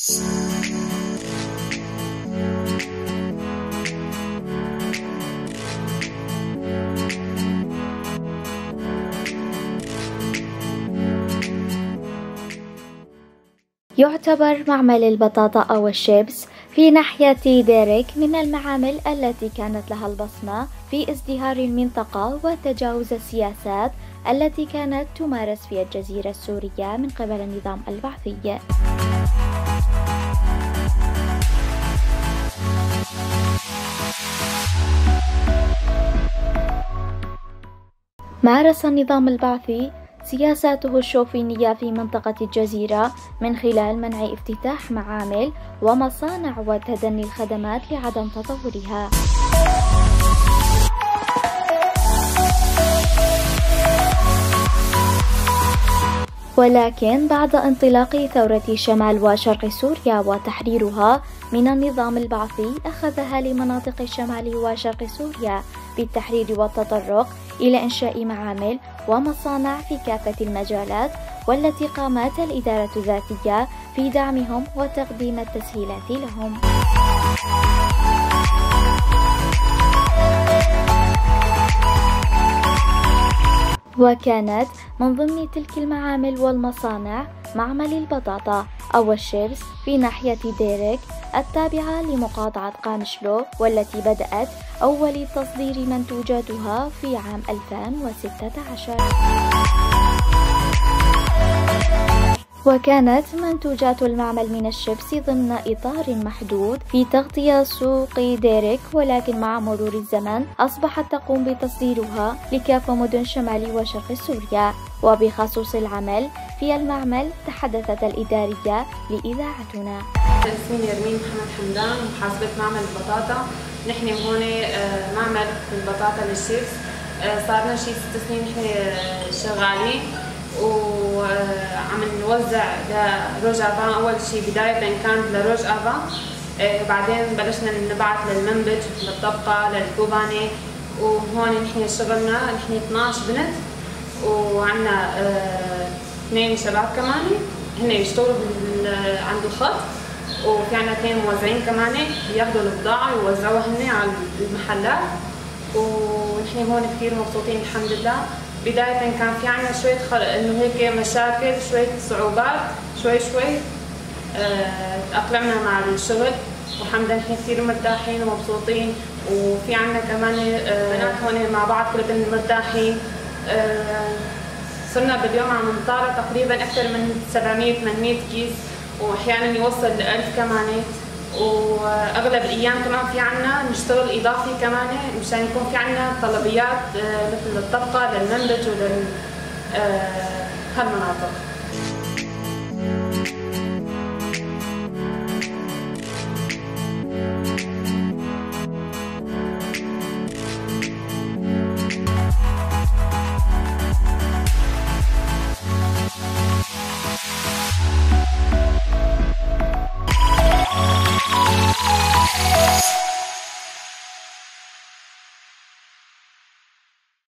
يعتبر معمل البطاطا أو الشيبس في ناحية ديريك من المعامل التي كانت لها البصمة في ازدهار المنطقة وتجاوز السياسات التي كانت تمارس في الجزيرة السورية من قبل النظام البعثي. مارس النظام البعثي سياساته الشوفينية في منطقة الجزيرة من خلال منع افتتاح معامل ومصانع وتدني الخدمات لعدم تطورها. ولكن بعد انطلاق ثورة شمال وشرق سوريا وتحريرها من النظام البعثي، أخذها لمناطق شمال وشرق سوريا بالتحرير والتطرق إلى إنشاء معامل ومصانع في كافة المجالات، والتي قامت الإدارة الذاتية في دعمهم وتقديم التسهيلات لهم. وكانت من ضمن تلك المعامل والمصانع معمل البطاطا أو الشيبس في ناحية ديريك التابعة لمقاطعة قامشلو، والتي بدأت أول تصدير منتوجاتها في عام 2016. وكانت منتوجات المعمل من الشيبس ضمن إطار محدود في تغطية سوق ديريك، ولكن مع مرور الزمن أصبحت تقوم بتصديرها لكافة مدن شمال وشرق سوريا. وبخصوص العمل في المعمل تحدثت الإدارية لإذاعتنا. اسمي نرمين محمد حمدان، محاسبة معمل البطاطا. نحن هون معمل البطاطا للشيبس، صار لنا شي 6 سنين نحن شغالين وعم نوزع لروج افا. اول شيء بداية كانت لروج افا، بعدين بلشنا نبعث للمنبج، للطبقة، للكوباني. وهون نحن شغلنا نحن 12 بنت، وعندنا 2 شباب كمان هن يشتغلوا عند الخط، وفي عندنا 2 موزعين كمان بياخذوا البضاعة ويوزعوها هن على المحلات. ونحن هون كثير مبسوطين الحمد لله. بداية كان في عنا شوية انه هيك مشاكل، شوية صعوبات، شوي شوي تأقلمنا مع الشغل، والحمد لله نحن كثير مرتاحين ومبسوطين. وفي عنا كمان بنات هون مع بعض كلنا مرتاحين. صرنا باليوم عم نطالع تقريبا اكثر من 700 800 كيس، واحيانا يوصل ل 1000 كمان. واغلب الايام كمان في عنا نشتغل اضافي كمان مشان يكون في عنا طلبيات مثل الطبقة للمنبج ولل هالمناطق.